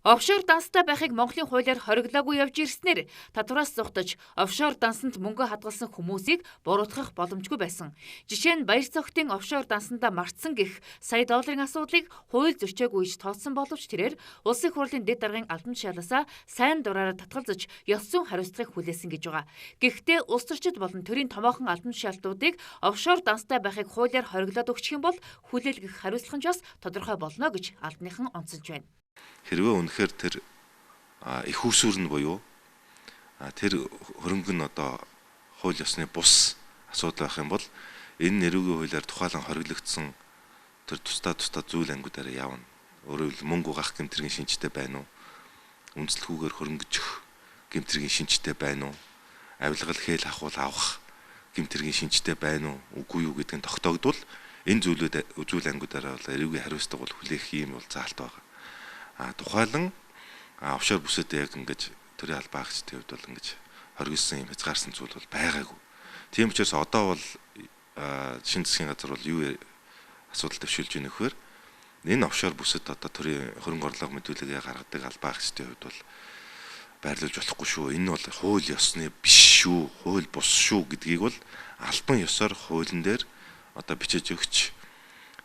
Офшор данстай байхыг Монголын хуулиар хориглоогүй явж ирснээр татвараас зугтаж, офшор дансанд мөнгө хадгалсан хүмүүсийг буруутгах боломжгүй байсан. Жишээ нь, Баярцогтын офшор дансандаа мартсан гэх сая долларын асуудлыг хууль зөрчөөгүй гэж тооцсон боловч тэрээр Улсын их хурлын дэд даргын албан тушаалаасаа сайн дураараа татгалзаж, ёс зүйн хариуцлагыг хүлээсэн гэж байгаа. Гэхдээ улс төрчид болон төрийн томоохон албан тушаалтуудыг офшор данстай байхыг хуулиар хориглоод өгчих юм бол хүлээлгэх хариуцлага нь ч бас тодорхой болно гэж албаныхан онцолж байна. Хэрвээ үнэхээр тэр эх үүсвэр нь буюу тэр хөрөнгө нь одоо хууль ёсны бус асуудал байх юм бол энэ эрүүгийн хуулиар тухайлан хориглогдсон тэр тусдаа тусдаа зүйл ангиудаараа явна. Өөрөөр хэлбэл, мөнгө угаах гэмт хэргийн шинжтэй байна уу? Үндэслэхүүгээр хөрөнгөжих гэмт хэргийн шинжтэй байна уу? Авилгал, хээл хахуул авах гэмт хэргийн шинжтэй байна уу? Үгүй юу гэдэг нь тогтоогдвол энэ зүйлүүд зүйл ангиудаараа бол эрүүгийн хариуцлага бол хүлээх юм бол заалт байгаа. Тухайлан офшор бүсэд яг ингэж төрийн албан агчдын хувьд бол ингэж хоригдсон юм хязгаарсан зүйл бол байгаагүй. Тийм учраас одоо бол шинэ засгийн газар бол юу асуудал дэвшүүлж байна гэхээр энэ офшор бүсэд одоо төрийн хөрөнгө орлого мэдүүлгээ гаргадаг албан агчдын хувьд бол байрлуулж болохгүй шүү. Энэ бол хууль ёсны биш шүү, хууль бус шүү гэдгийг бол албан ёсоор хуулийн дээр одоо бичиж өгч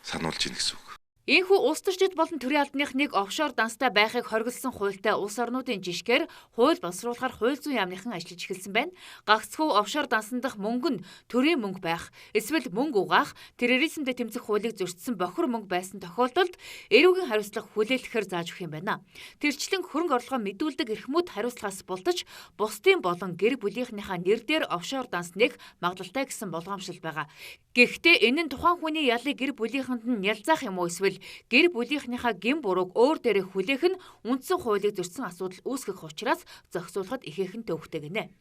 сануулж байна гэсэн үг. Ийхүү улс төрчид болон төрийн албаных нэг офшор данстай байхыг хориглосон хуультай улс орнуудын жишгээр хууль боловсруулахаар хууль зүйн яамныхан ажиллаж эхэлсэн байна. Гагцхүү офшор дансан дах мөнгө нь төрийн мөнгө байх, эсвэл мөнгө угаах, терроризмтэй тэмцэх хуулийг зөрчсөн бохир мөнгө байсан тохиолдолд эрүүгийн хариуцлага хүлээлгэхээр зааж өгөх юм байна. Тэрчлэн хөрөнгө орлогоо мэдүүлдэг эрхмүүд хариуцлагаас булдаж, бусдын болон гэр бүлийнхнийхаа нэр дээр офшор данс нээх магадлалтай гэсэн болгоомжлол байгаа. Гэхдээ энэ нь тухайн хүний ялыг гэр бүлийнхэнд нь нялзаах юм уу, эсвэл гэр бүлийнхнийхаа гэм бурууг өөр дээрээ хүлээх нь үндсэн хуулийг зөрчсөн асуудал үүсгэх учраас зохицуулахад ихээхэн төвөгтэй гинэ.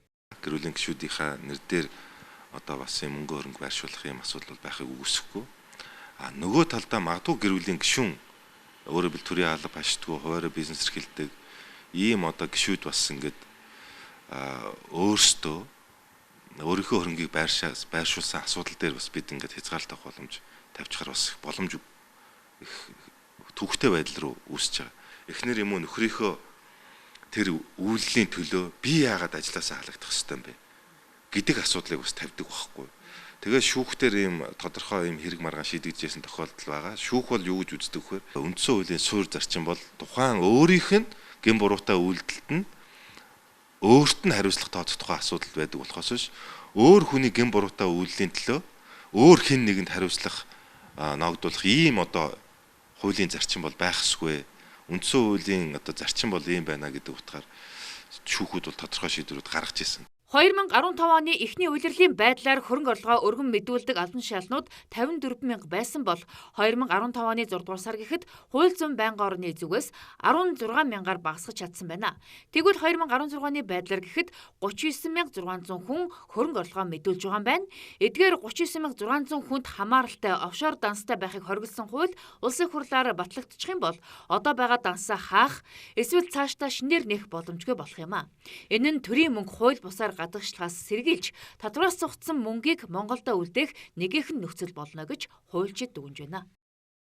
Гэр бүлийн гишүүдийнхаа нэр дээр одоо бас юм мөнгө хөрөнгө байршуулах юм асуудал бол байхыг үгүйсэхгүй. А нөгөө талдаа магадгүй гэр бүлийн гишүүн, өөрөөр хэлбэл, төрийн алба хашдгүй, хуваараа бизнес эрхэлдэг ийм одоо гишүүд бас ингээд өөрсдөө өөрийнхөө хөрөнгийг байршуулсан асуудал дээр бас бид ингээд хязгаарлалт авах боломж тавьчихаар бас боломж их түүхтэй байдал руу үүсэж байгаа. Эхнэр юм уу нөхрийнхөө тэр үйлдэлийн төлөө би яагаад ажлаасаа халагдах ёстой юм бэ гэдэг асуудлыг бас тавьдаг байхгүй. Тэгээ шүүхтэр ийм тодорхой ийм хэрэг маргаан шийдэгдэжсэн тохиолдол байгаа. Шүүх бол юу гэж үздэг вэхээр үндсэн хуулийн суурь зарчим бол тухайн өөрийнх нь гэм буруутай үйлдэлд нь өөрт нь хариуцлага тооцох асуудал байдаг болохоос биш, өөр хүний гэм буруутай үйлдэлийн төлөө өөр хэн нэгэнд хариуцлага ногдуулах ийм одоо хуулийн зарчим бол байх ёсгүй. Үндсэн хуулийн одоо зарчим бол ийм байна гэдэг утгаар шүүхүүд бол тодорхой шийдвэрүүд гаргаж ирсэн. 2015 оны эхний улирлын байдлаар хөрөнгө орлогоо өргөн мэдүүлдэг албан тушаалнууд 54 мянга байсан бол 2015 оны 6 дугаар сар гэхэд хууль зүйн байнгын орны зүгээс 16 мянгаар багасгаж чадсан байна. Тэгвэл 2016 оны байдлаар гэхэд 39,600 хүн хөрөнгө орлогоо мэдүүлж байгаа юм байна. Эдгээр 39,600 хүнд хамааралтай офшор данстай байхыг хориглосон хууль улсын хурлаар батлагдчих юм бол одоо байгаа дансаа хаах эсвэл цаашдаа шинээр нээх боломжгүй болох юм а. Энэ нь төрийн мөнгө хууль бусаар гадагшлахаас сэргийлж, татвараас зугтсан мөнгийг Монголдо үлдээх нэгэн нөхцөл болно гэж хуульчид дүгнэж байна.